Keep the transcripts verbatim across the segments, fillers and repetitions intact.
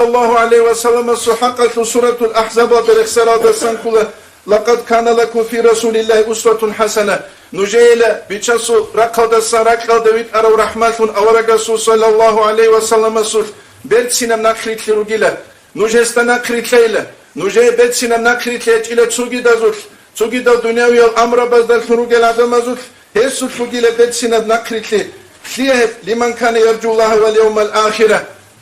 Саллаллагьу гӀалайгьи ва салламасул хӀакъалъул суратул АхӀзабалда рехсаралдасан ккола: «Лакъад кана лакум фи Расулиллагьи усватун хӀасана». Нужеела Бичасул рахъалдасан ракьалда витӀарав рахӀмалъун аварагасул саллаллагьу гӀалайгьи ва салламасул берцинаб нахърилълъи ругила. Нуж гьесда нахърилълъайила. Нужее берцинаб нахърилълъи гьечӀила цогидазулъ, цогидал дунявиял амрабаздалъун ругел гӀадамазулъ, гьесулъ ругила берцинаб нахърилълъи. Лъие гьеб? Лиман кана яржуллагьа вал явмал ахира.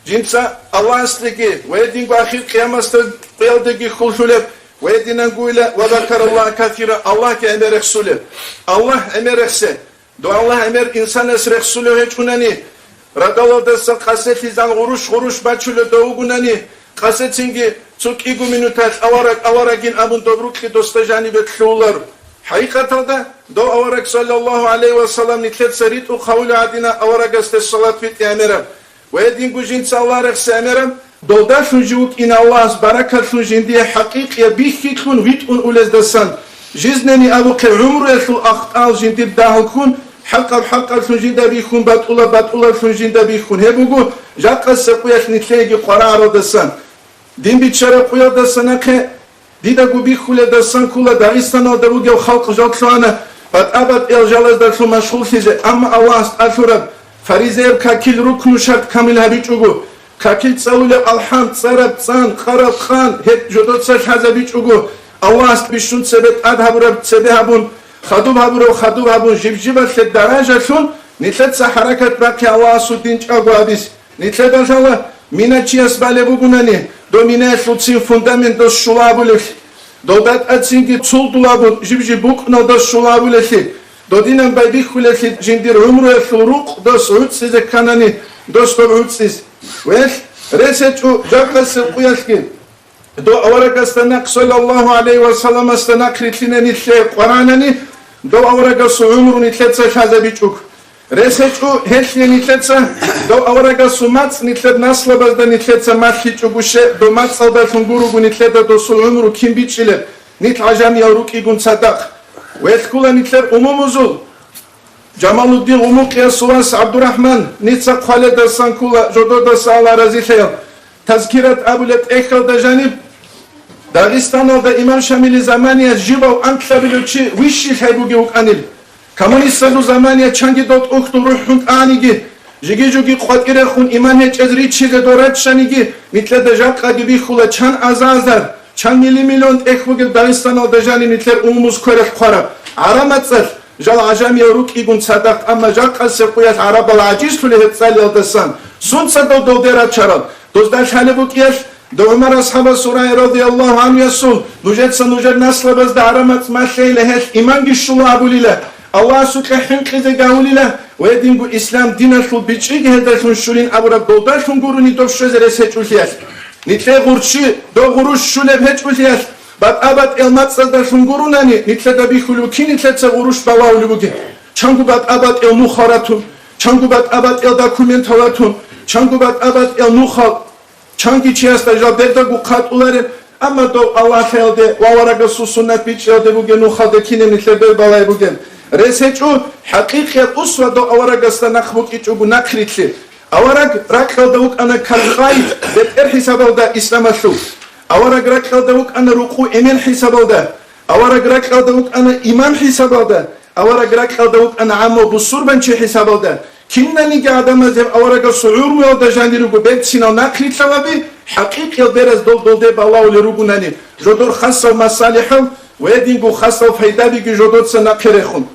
Жинца Аллагьасдеги ва гьединго ахир къиямасда къуялдеги хьуллъулеб ва гьединангуила ва закараллагьа касира, Аллагьги гӀемер рехсулеб. Аллагь гӀемер рехсе. Дов Аллагь гӀемер инсанас рехсулев гьечӀунани, радалалдаса къаселъизан гъурущ-гъурущ бачулев дов вугунани, къасецинги цо кӀиго минуталъ авараг аварагин абун доб рукьи досда жанибе лъугьуларо. ХӀакъикъаталда, дов авараг, саллаллагьу гӀалайгьи ва саллам, нилъеца ритӀухъ гьавулев гӀадина аварагасде салат битӀи гӀемераб. Ва гьединго жинца Аллагь рехси гӀемераб, долдалъун жив вукӀин Аллагьас баракатлъун жиндие хӀакъикъияб бихьилъун витӀун улездасан, жизнени абухъе гӀумруялъул ахтӀал жиндир дагьал ккун, хӀакъаб-хӀакъаблъун жинда бихьун, батӀулаб-батӀулаблъун жинда бихьун. Гьеб буго жакъасеб къуялъ нилъееги къварагӀаралдасан. Дин биччараб къуялдаса нахъе дидаго бихьулелдасан ккола Дагъистаналда вугев халкъ жал лъугьана батӀа-батӀиял жалаздалъун машгъуллъизе, амма Аллагьас тӀалъураб фаризаяб какил рукну шарт камил гьабичӀого, какил цӀалулеб алхӀам, цӀараб цӀан, къараб къан, гьеб жодоца лъазабичӀого, Аллагьас бищун цебе тӀад гьабураб цебе гьабун, хадуб гьабураб хадуб гьабун, жиб-жибалъе даражалъун нилъеца хӀаракат бахъе Аллагьасул дин чӀаго гьабизе. Нилъеда лъала, мина чияс балеб бугунани, дов минаялъул цин фундамент дос щула абулеблъи, дов датӀацинги цулдул абун жиб-жиб букӀунал дос щула абулеблъи, додинан байбихьулеблъи жиндир гӀумруялъул рукъ дос гӀуцӀизе кканани, дос доб гӀуцӀизе. Велъ, рес гьечӀо жакъасеб къуялъги. Дов аварагасда нахъ, саллаллагьу гӀалайгьи ва салламасда нахърилълъине нилъее къваранани, дов аварагасул гӀумру нилъеца лъазабичӀого. Рес гьечӀо гьелъие нилъеца, дов аварагасул мацӀ нилъер наслабазда нилъеца малъичӀого, щай, дов мацӀалдалъун гуруго нилъеда досул гӀумру кин бичӀчӀилеб, нилъ гӀажамиял рукӀигун цадахъ. Велъ ккола нилъер умумузул. Жамалуддин Гъумукъиясул вас ГӀабдурахӀман, ница хъваледасан ккола, жододаса Аллагь разилъаял, Тазкират абулеб тӀехьалда жаниб, Дагъистаналда имам Шамили замания жибав анкьабилев чи вищилъай бугев вукӀанил. Коммунистазул замания чанги дов тӀухьдул рухӀун тӀаниги, жиги-жуги къватӀирехун иман гьечӀез риччизе дов раччаниги, нилъеда жакъаги бихьула чан азар-азар, чан мили-миллион тӀехь бугеб Дагъистаналда жаниб нилъер умумуз квералъ хъвараб гӀараб мацӀалъ. Жал гӀажамиял рукӀигун цадахъ, амма жакъасеб къуялъ гӀарабал гӀажизлъулеб гьеб цӀалиялдасан. Сунца дов довде рачарал? Дозда лъалеб букӀиялъ, дов ГӀумар асхӀабасул рай, радияллагьу гӀанхуясул, нужеца нужер наслабазда гӀараб мацӀ малъейила, гьелъ иманги щула абулила, Аллагьасукьа хӀинкъизе гавулила ва гьединго ислам диналъул бичӀчӀиги гьелдалъун щурин абураб долдалъун гурони доб щвезе рес гьечӀолъиялъ. Нилъее гъурччи, дов гъурущ щулеб гьечӀолъиялъ, батӀа-батӀиял мацӀаздалъун гуронани, нилъеда бихьулев кин нилъеца гъурущ балагьулеб бугеб? Чанго батӀа-батӀиял нухал ратун, чанго батӀа-батӀиял документал ратун, чанго батӀа-батӀиял нухал, чанги чиясда жал бердаго хъатӀулареб, амма дов Аллагьлъиялде ва аварагасул суннат бичӀчӀиялде бугеб нухалде кинаб нилъер бер балай бугеб? Рес гьечӀо хӀакъикъияб усва дов аварагасда нахъ букӀичӀого нахърилълъи. Авараг ракьалда вукӀана каркъай бетӀер хӀисабалда исламалъул. Авараг ракьалда вукӀана рукъу эмен хӀисабалда. Авараг ракьалда вукӀана имам хӀисабалда. Авараг ракьалда вукӀана гӀамму бусурбанчи хӀисабалда. Кинаниги гӀадамаз гьеб аварагасул гӀумруялда жанир руго берцинал нахърилълъаби, хӀакъикъиял бераз дол-долде балагьулел ругунани, жодор хасал масалихӀал ва гьединго хасал пайдабиги жодоца нахъе рехун.